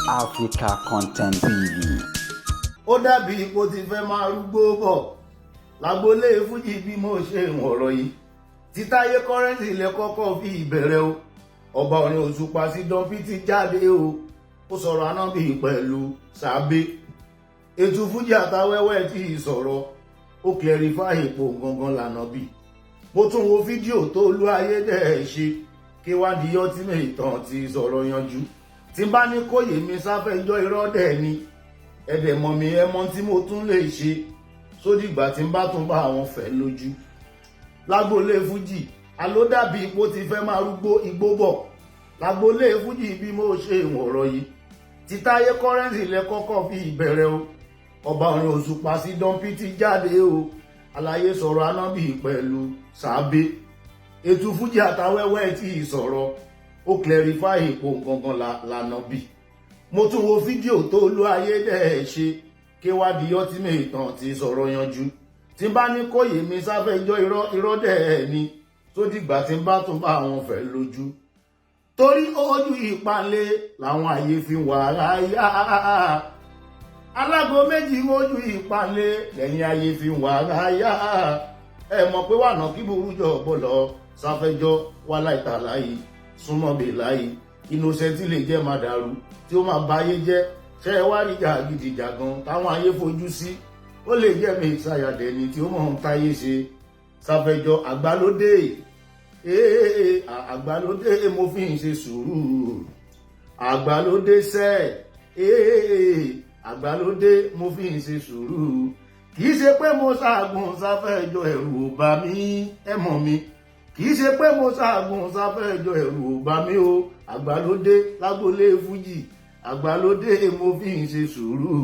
Africa Content TV. Ó dàbí ipò tí fẹ́ máa rúgbó bọ̀ lágbolé fújì bí mo ṣe ń ọ̀rọ̀ yìí. Tí Táyé Currency lẹ kọ́kọ́ fi ìbẹ̀rẹ̀ o. Ọba orin Òṣùpá sí Don Pete jáde o, ó sọ̀rọ̀ anábì pẹ̀lú sàbẹ̀ ètò fújì àtàwẹ́wẹ́ tí ì sọ̀rọ̀, ó clarify ipò gangan lànà bí. Mo tún wo fídíò tó lú ayé dẹ̀ ṣe kí wá di ultimate tán ti sọ̀rọ̀ yanjú. Tí n bá ní kóyè mi sáfẹ́jọ́, irọ́ dẹ̀ ni. Ẹ̀dẹ̀ mọ̀ mi, ẹ mọ̀ tí mo tún lè ṣe sódìgbà tí n bá tún bá àwọn fẹ́ lójú lágbolé fújì. Àló dàbí ipò tí fẹ́ máa rúgbó igbó bọ̀ lágbolé fújì bí mo ṣe ọ̀rọ̀ yìí. Tí Táyé Currency lẹ kọ́kọ́ fi ìbẹ̀rẹ̀ o. Ọba orin Òṣùpá sí Don Pete jáde o, àlàyé sọ̀rọ̀ anábì pẹ̀lú sàbẹ̀ ètò fújì àtàwẹ́wẹ́ tí ì sọ̀rọ̀, ó clarify ipò gangan lànà bí. Mo tún wo fídíò tó lú ayé dẹ̀ ṣe kí wá di ultimate tán ti sọ̀rọ̀ yanjú. Tí n bá ní kóyè mi sáfẹ́jọ́, irọ́ irọ́ dẹ̀ ni. Tó dìgbà tí n bá tún bá àwọn fẹ́ lójú, torí ojú ìpàlẹ̀ làwọn àyè fi wà ráyà. Alágo méjì, ojú ìpàlẹ̀ lẹ́yìn ayé fi wà ráyà. Ẹ mọ̀ pé wà náà kí burú jọ bọ̀lọ̀ sáfẹ́jọ́ wà láìtàláyé súnmọ́ bè láyé. Innocent lè jẹ́ máa dàrú tí ó máa báyé jẹ́. Ṣé ẹ wá rí jàgídíjàgan táwọn ayé fojú sí, ó lè jẹ́ mi ìsayàdẹ̀ni tí ó mọ̀ ń táyé ṣe. Sáfẹ́jọ́ àgbálódé, àgbálódé, mo fi ń ṣe sùúrù. Àgbálódé sẹ́, àgbálódé, mo fi ń ṣe sùúrù. Kì í ṣe pé mo ṣàgùn sáfẹ́jọ́, ẹ̀rù ò bà mí, ẹ mọ̀ mi. Kì í ṣe pé mo ṣàgùn sáfẹ́jọ́, ẹ̀rù ò bà mí o. Àgbálódé lágbolé fújì, àgbálódé, mo fi ń ṣe sùúrù.